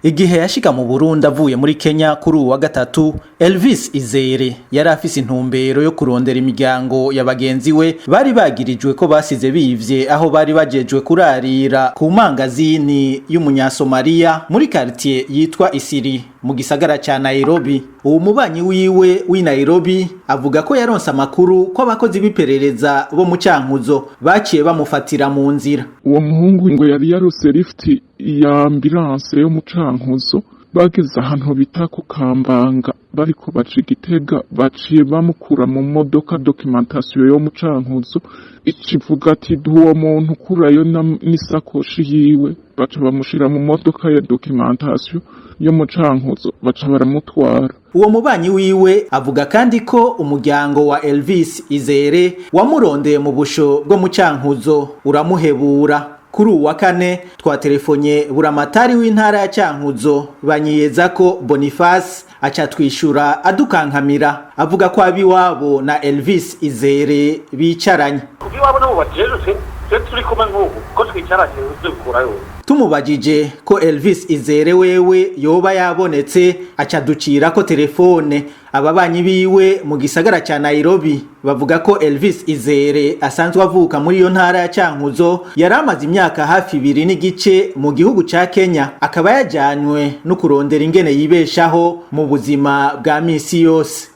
Igihe yashika mu Burundi avuye muri Kenya kuri uwu wa gatatu, Elvis Izere yari afise intumbero yo kurondera imiryango ya bagenzi we bari bagirijwe ko basize bivye aho bari bajejwe kurarira ku mangazini y'umunyasomaliya muri quartier yitwa Isiri mu gisagara ca Nairobi. Uwo mubanyi wiwe w'i Nairobi avuga ko yaronse amakuru ko abakozi b'iperereza bo mu Cankuzo baciye bamufatira mu nzira. Uwo muhungu ngo yari yarose lift ya ambulance yo mu Cankuzo. Bageze ahantu bita ku Kambanga, bariko baca Igitega, baciye bamukura mu modoka. Documentation yo mu Cankuzo ikivuga ati: "Duha uwo muntu, kurayo n'isakoshi yiwe." Baca bamushira mu modoka ya documentation yo mu Cankuzo, baca baramutwara. Uwo mubanyi wiwe avuga kandi ko umuryango wa Elvis Izere wamurondeye mu busho bwo mu Cankuzo uramuhebura. Kuri uwa kane twatelefonye buramatari w'intara ya Cankuzo, Banyiyeza ko Boniface, aca twishura adukankamira, avuga ko abiwabo na Elvis Izere bicaranye. Iwabo nabo bajejwe, twe turi kumwe nk'ubu ko twicaranye, tubikurayo. Tumubajije ko Elvis Izere wewe yoba yabonetse, aca ducira ko telefone. Ababanyi biwe mu gisagara ca Nairobi bavuga ko Elvis Izere asanzwe avuka muri iyo ntara ya Cankuzo, yari amaze imyaka hafi 2 n'igice mu gihugu ca Kenya, akaba yajanywe no kurondera ingene yibeshaho mu buzima bwa misi yose.